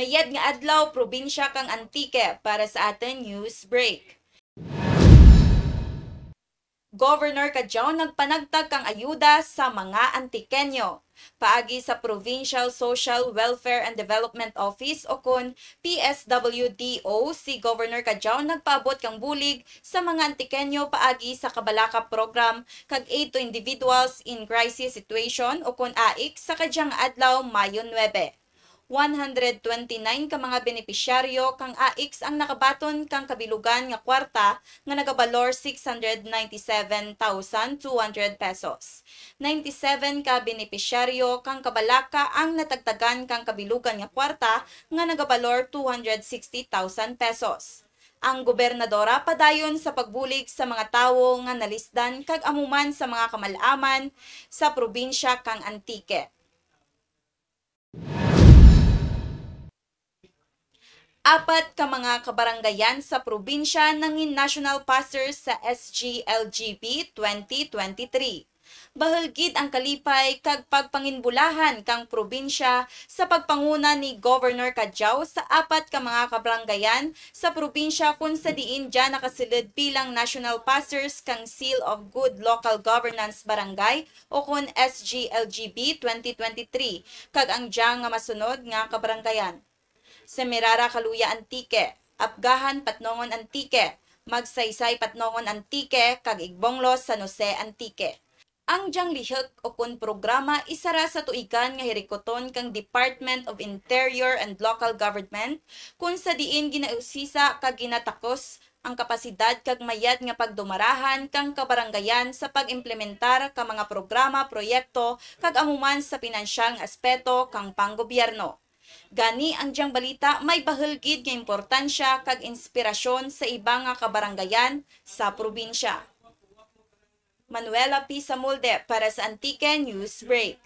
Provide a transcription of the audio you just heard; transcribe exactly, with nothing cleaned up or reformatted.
Mayad nga adlaw, probinsya kang Antique, para sa atun news break. Governor Cadiao nagpanagtag kang ayuda sa mga Antiqueño. Paagi sa Provincial Social Welfare and Development Office o kon P S W D O, si Governor Cadiao nagpaabot kang bulig sa mga Antiqueño paagi sa Kabalaka Program kag Aid to Individuals in Crisis Situation o kon AICS sa kadyang adlaw, Mayo nuebe. One hundred twenty-nine ka mga benepisyaryo kang AICS ang nakabaton kang kabilugan nga kwarta nga nagabalor six hundred ninety-seven thousand two hundred pesos. Ninety-seven ka benepisyaryo kang Kabalaka ang natagtagan kang kabilugan nga kwarta nga nagabalor two hundred sixty thousand pesos. Ang gobernadora padayon sa pagbulig sa mga tawo nga nalisdan kag amo man sa mga kamal-aman sa probinsya kang Antique. Apat ka mga kabarangayan sa probinsya nangin national passers sa S G L G B twenty twenty-three. Bahul gid ang kalipay kag pagpanginbulahan kang probinsya sa pagpanguna ni Governor Cadiao sa apat ka mga kabarangayan sa probinsya kon sa diin dya nakasulud bilang national passers kang Seal of Good Local Governance Barangay o kon S G L G B twenty twenty-three, kag ang dya nga masunod nga kabarangayan: Semirara, Caluya, Antique; Apgahan, Patnongon, Antique; Magsaysay, Patnongon, Antique; kag Igbonglo, San Jose, Antique. Ang dyang lihuk o kon programa isara sa tuigan nga hirikuton kang Department of Interior and Local Government, kon sa diin ginausisa kag ginatakos ang kapasidad kag mayad nga pagdumarahan kang kabarangayan sa pag-implementar ka mga programa, proyekto, kag amo man sa pinansyal nga aspeto kang panggobyerno. Gani ang dyang balita may bahul gid nga importansya kag inspirasyon sa iba nga kabarangayan sa probinsya. Manuela P. Samulde para sa Antique News Break.